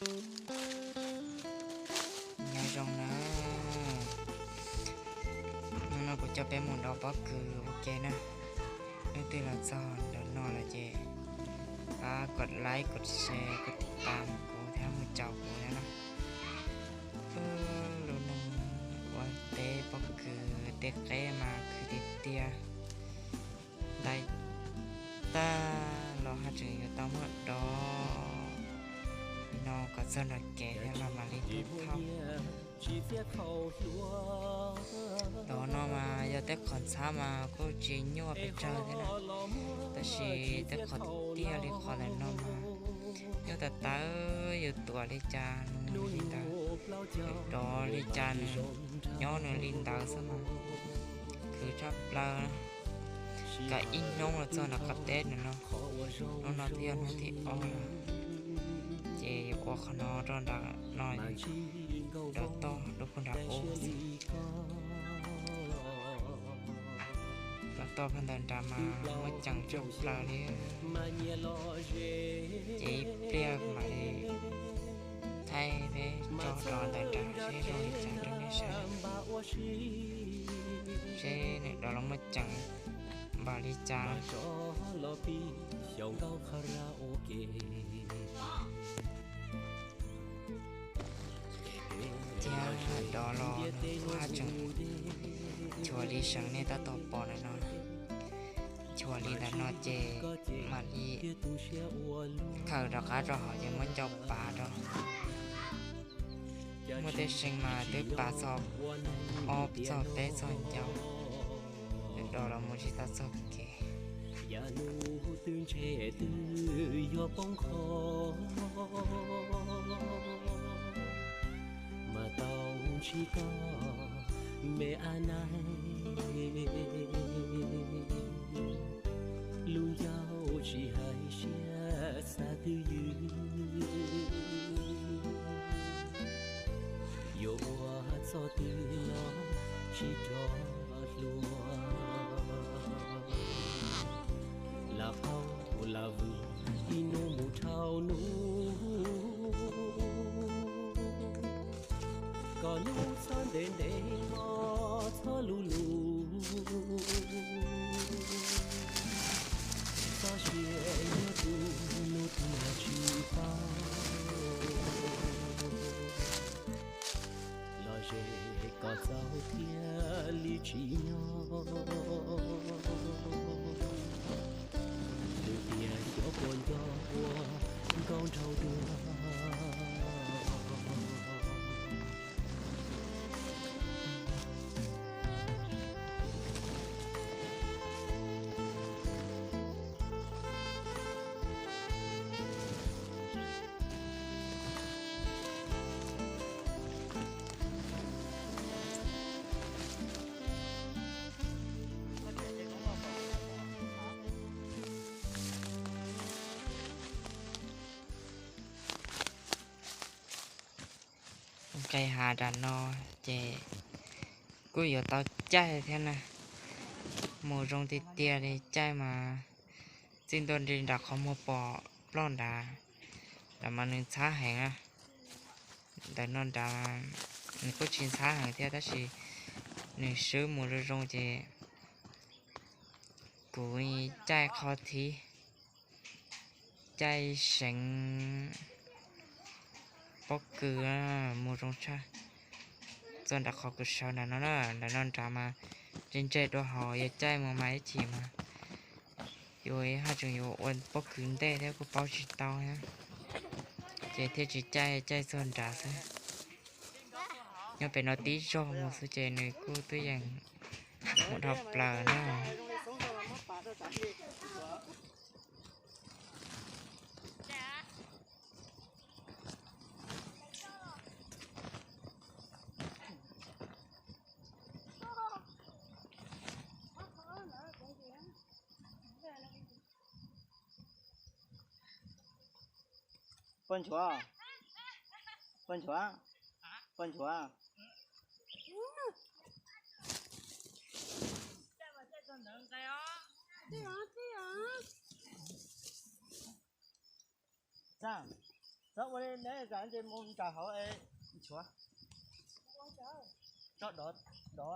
Nyob zoo na, hnub no kuv coj peb mus dov pob kws ua ke na. Leej twg los txog ntawm no lawm ces pab kov like, kov share, kov tiv tam kuv thiab mus caum kuv thiab na. Lub neej ua teb pob kws tej qeb mas khwv tiag tiag. Ntais tag los haj tseem yuav tau muab dov li no kom txog nram kev thiab los mam li tuaj thauj. Dov no mas yog tej qhov ntxhab mas kuj tsis nyuaj pes tsawg thiab na, tab sis tej qhov tiaj li qhov ntawm no mas nyuaj tas tas, yus tuam li cas nws li ntawd, yus dov li cas nws nyob nws li ntawd xwb mas khwv tshaj plaws. Kav ib hnub los txog nram qab teb no, hnub no twb yog hnub thib ob lawm, ces yuav ua qhov no rau nram no, dov toj dua puag nram ub xwb. Dov toj puag ntawm nrad mas muaj ceem tshaj plaws li. Ces ib pliag mam li thaij peb tso dov ntawm nrad seb zoo li cas rau nej saib, seb nws dov los muaj ceem npaum li cas. Thiab dov los nws kuj haj tseem nchuav li seem nej tab tom pom ntawm no. Nchuav li ntawm no ces mam li khaws rov qab rau hauv ces muab ncau pav rau. Muaj tej seem mas twb pav txog ob txog peb txog ncau, twb dov los mus tsis tau txog kev. Yav nub twb ntshe twb yuav poob qho, mas tau ntsib koj me ab naig, lub ncauj tsis hais siab xav twj ywm. Yuav ua txoj twg los tsis rov hlua, lam qaug lam vwm ib hnub mus dhau hnub, kom hnub txhob ntev ntev, hmo txhob luv luv, txoj sia nyob rau hnub twg los tsis paub. Los ze kom txaus thiaj li tsim nyog, lwm tiam xyov puas nco ua nkauj nraug dua. Nqis hav nram no ces kuj yuav tau caij thiab na. Mus zoo tiag tiag li, caij mas txij ntua li nram qhov muag pom ploj nrad, nrad mas nws ntxhab heev na. Ntawm no nrad nws kuj tsis ntxhab heev thiab tab sis nws swb mus zoo zoo ces kuv caij qhov thiv, caij seev pob kws mus zoo tshaj. Txog nram qhov kuv sawv nram no na, nram no nrad mas ntse ntse dua hauv, yog caij mus mas ib chim mas yuav haj tseem yuav ua pob kws ntej thiab kuj paub tsis tau thiab, ces thiaj tsis caij, caij txog nrad xwb. Nyob pem no tib zog mus xwb ces nws kuj twb yeej mus dhau plaws na. Poj nchuav, poj nchuav, poj nchuav. Txaj, Txhob ua li neb zam ntsej muag nram hauv es nchuav. Tso dov, dov.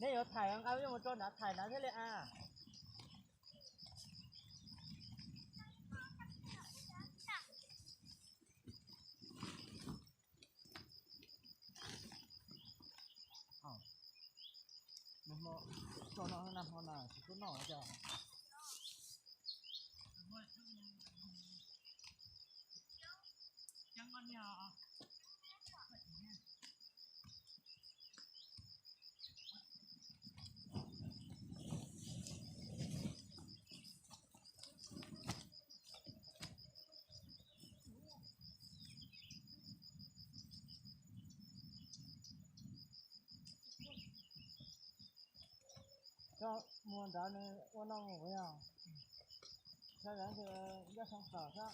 Neb yuav thaij nqa yuav mus tso nrad thaij nrad thiaj li a. Nag hmo, tso no nag hmo na tsis tub noj cas. Coj mus nrad nws ua noj mus yog. Coj ncaj xyoo tom xwb.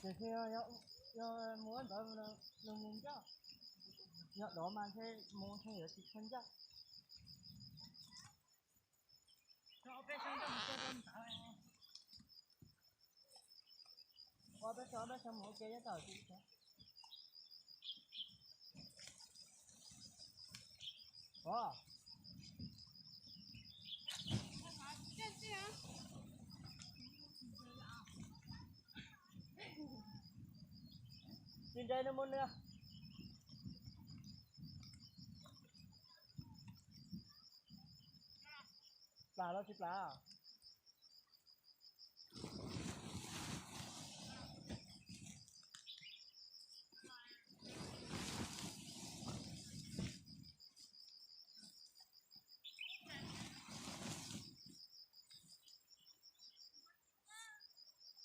Tiam sis yog mus ua ntawd nws mus ncaj. Yog dov mas ntshe mus ntshe yuav tsis tshua ncaj. Ua peb xyoo peb xyoo mus ua ke nyob tom tim. Ov, tsis nres nws mus nws. Plam los tsis plam.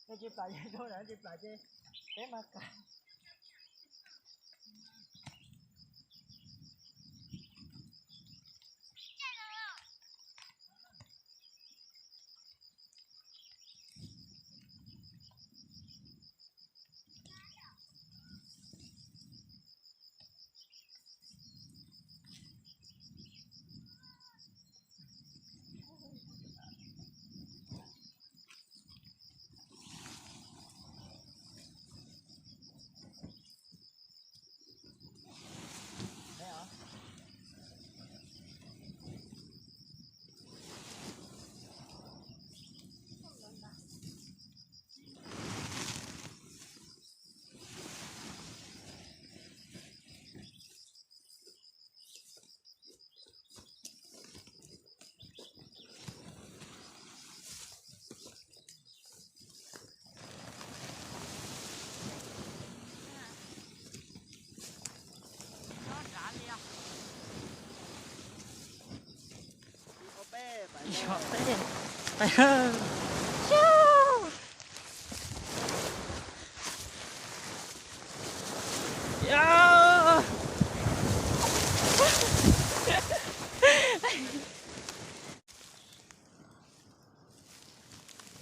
Nej tsis plam ces zoo, nej tsis plam ces peb mas kam.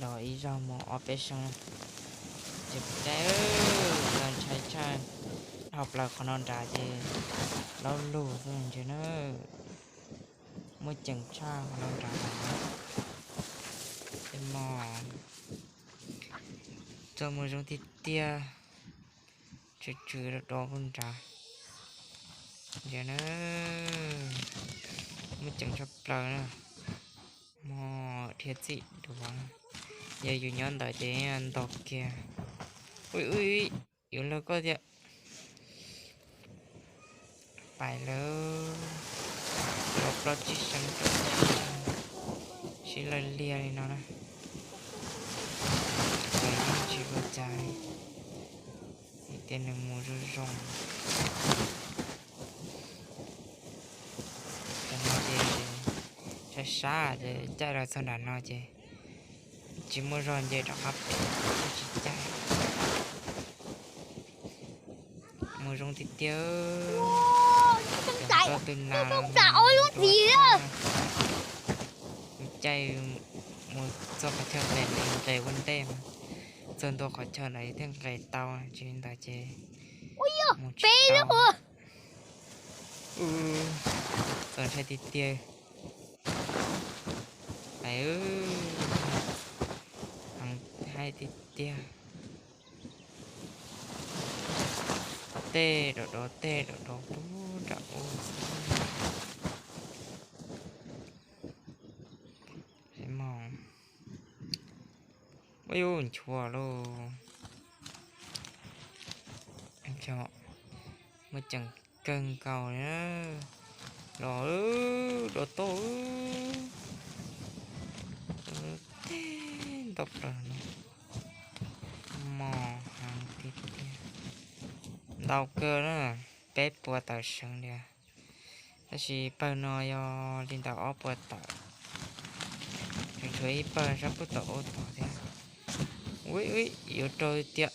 Los ib zaug mus ob peb xyoo, ces kuv caij los ntshai tshaj, dhau plaws qhov no nrad ces laub lug xwb ntag na. Muaj ceem tshaj qhov no nrad lawm. Tej mos txoj mus zoo tiag tiag, tsw tsw do do nraud. Ntsia na, muaj ceem tshaj plaws na. Mos dhia txim duav, yog yus nyob ntawd ces nto kiag. Ui ui, yuav luag koj tiag. Pais lawm, los plaub tsib xyoo rau sib law liag li no na. Ces yeej tsis ua cas li, vim tias nws mus zoo zoo. Tam no ces sab sab ces caij los txog nram no ces tsis muaj zog nce rov qab pem, tsis caij. Mus zoo tiag tiag. Cov toj tw nas mus caij mus txog qhov chaw nqes nqes ua ntej mas, txog ntua qhov chaw ntawd thiaj nqes tau, tsis li ntawd ces mus tsis tau. Txaus ntshai tiag tiag. Pais, Ntshai tiag tiag. Tej dov dov, tej dov dov pub nram ub xwb. Ua yuv nchuav lauj. Muaj ceem kawg nkaus li. Los dov toj tej ntau plaws no. Mos heev tiag tiag. Ntau kawg na, peb puas tawm seev li. Tab sis pawg no yog li ntawm ob puas tawm. Tseem tshuav ib pawg sab pub tom ub tod thiab. Ui, yuav raug tiag.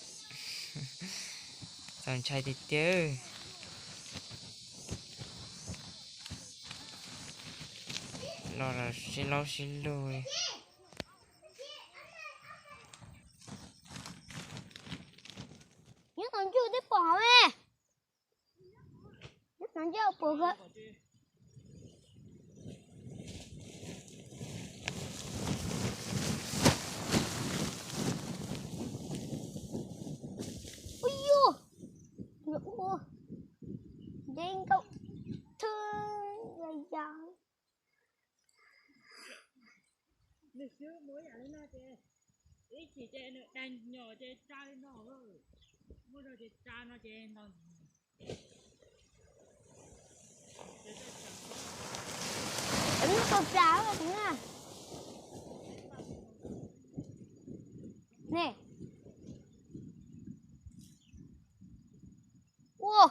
Txaus ntshai tiag tiag. Los sib laub sib lug li. Nyob tom ntsuj twb pom me. Nyob tom ntsuj pom. Ui yus, ua deb nkauj thwb ya ya. Nws xwb muaj ib yam li no ces ib chim ces nws daig nyom ces tsa li no, muaj zog ces tsa no ces ntau. Tau plas ne. Ua,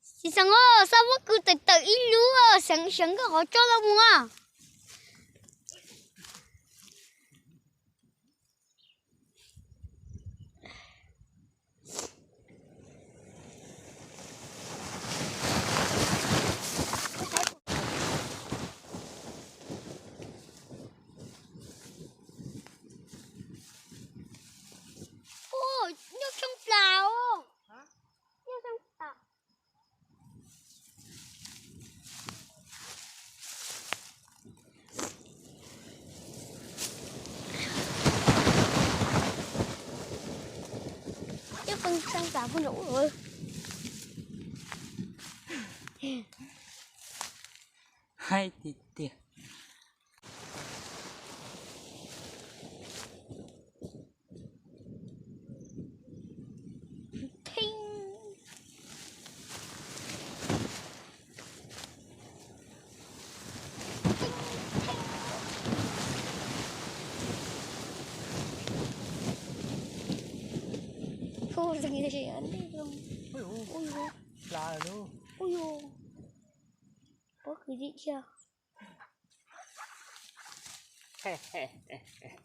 tsis xeem, xab fab kws tawm tawm ib lub, seev seev koj qhov tsob los mus a. Ua, nyob tshooj plas os. Nyob tshooj plas. Nyob pheej tshooj plas pheej nraum ub. Haib tiag tiag. Ui yus, ui yus, pob kws tib dhia. Txiv Xeeb, Txiv Xeeb.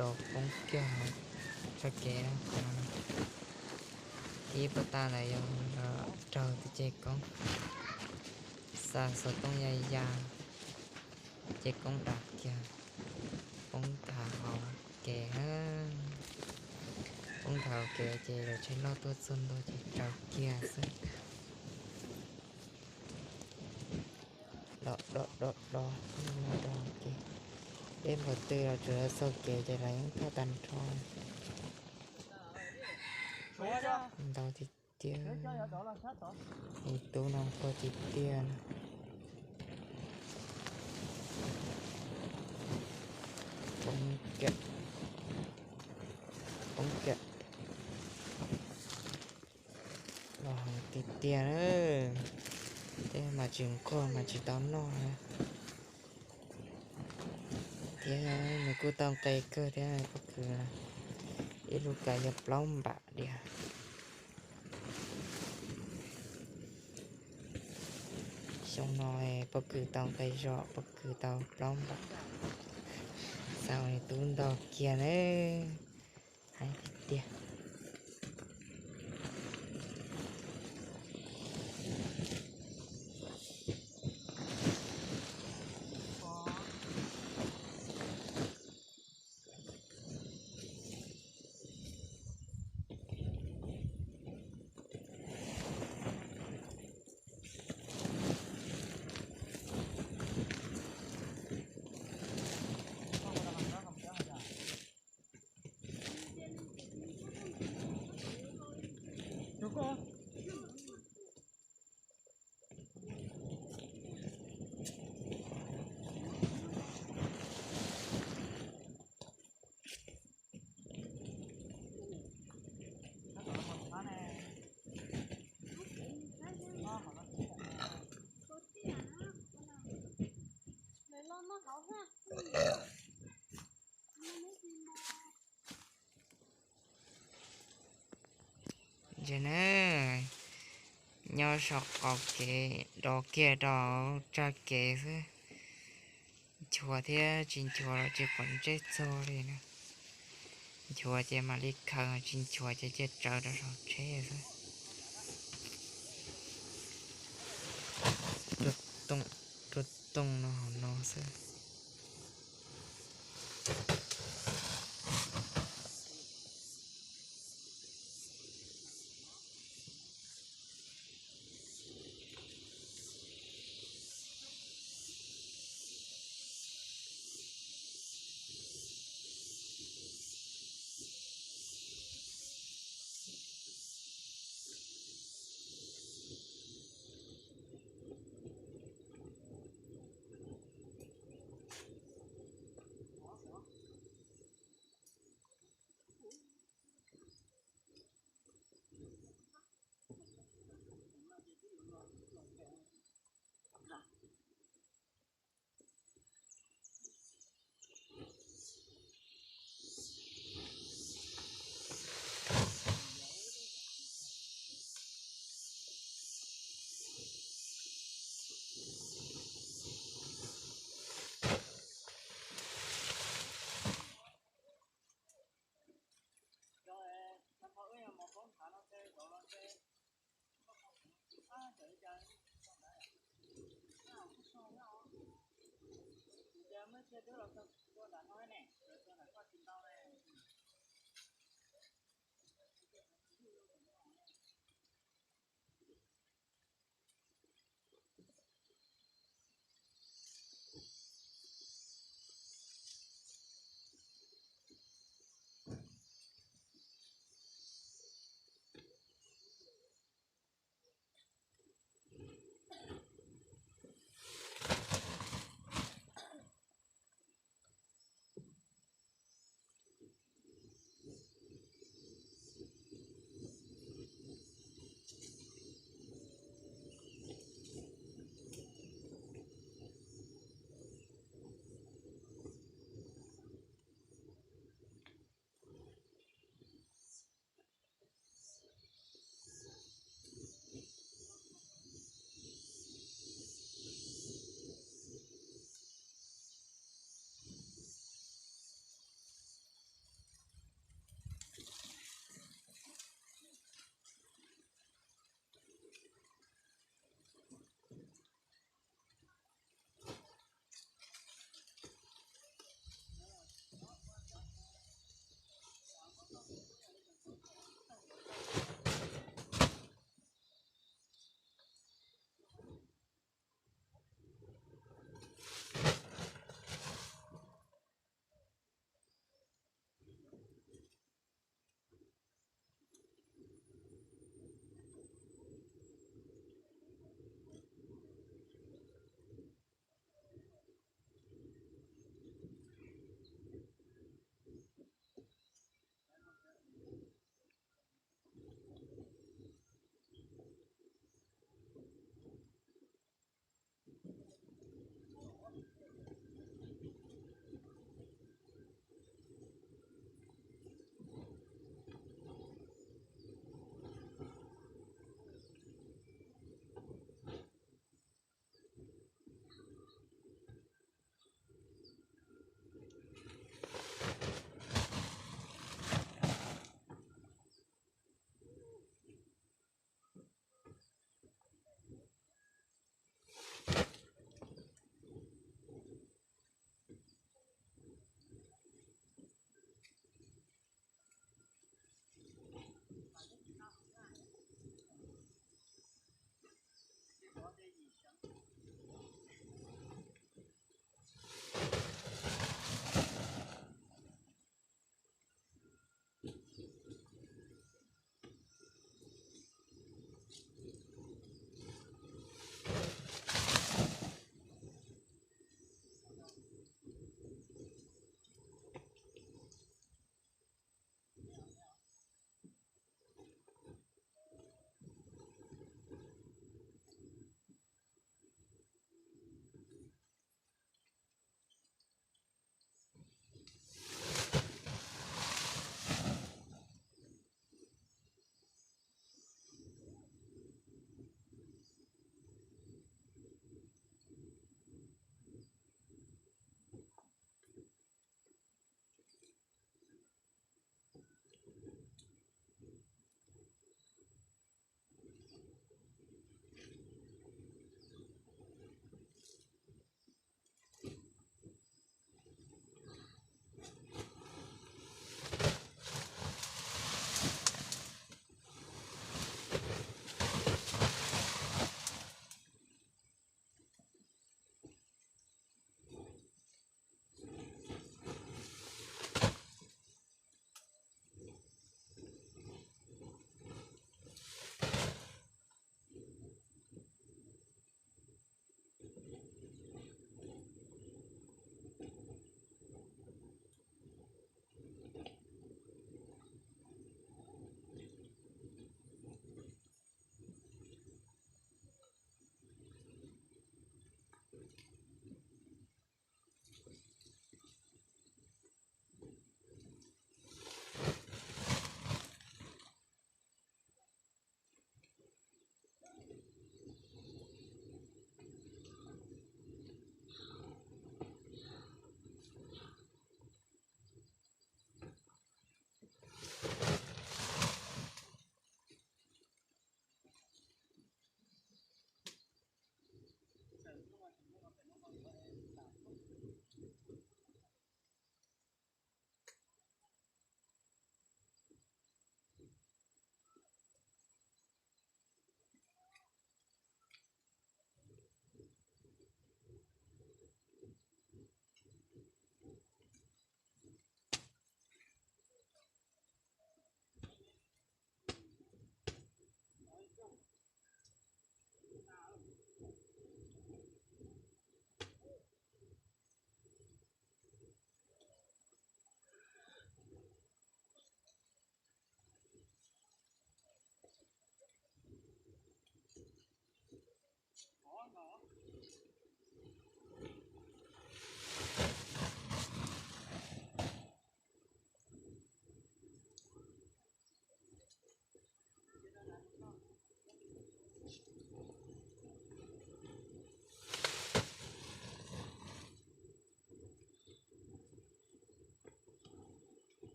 Dov poob kiag txoj kev. Ib puas tag ntawd yog raug tus ceg koob xa xov tooj ya ya, ceg koob dam kiag, poob nthav hauv kev. Poob nthav hauv kev ces lawv tsheb loj tuaj txog ntua ces raug kiag xwb. Dov dov dov dov, dov kev. Deb npaum twg los tsuas yog txog kev ces lawv yeej thauj tag nrho. Ntau tiag tiag. Tus tub no quaj tiag tiag no. Poob kiag. tiag na, tej mas tsis nquag mas tsis tau noj na. Thiab nws kuj tau nqe kawg thiab, pob kws ib lub kav yog plaub npam diam. Xyoo no pob kws tau nqe zog, pob kws tau plaub npam. Xav ua tub ntog kiag na, heev tiag tiag. Ces na, nyob saum qaum kev dov kiag rau tsag kev xwb. Nchuav thiab tsis nchuav los tsis pom ntsej txog li na. Nchuav ces mam li khaws, tsis nchuav ces cia tsawv rau saum tsheb xwb. Tuaj tooj no hauv no xwb.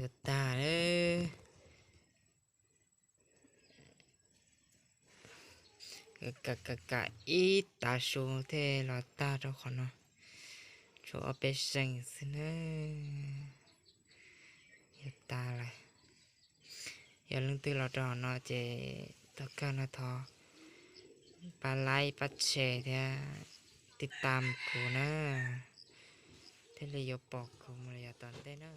Yuav tag lawm. Kam kam kam ib tav su thiaj los tag rau qhov no. Tshuav ob peb seem xwb na. Yuav tag lawm. Yog leej twg los rau hauv no ces thov kawg no thov pab like pab share thiab tij tam kuv na, thiaj li yuav pom kuv mus los yav tom ntej na.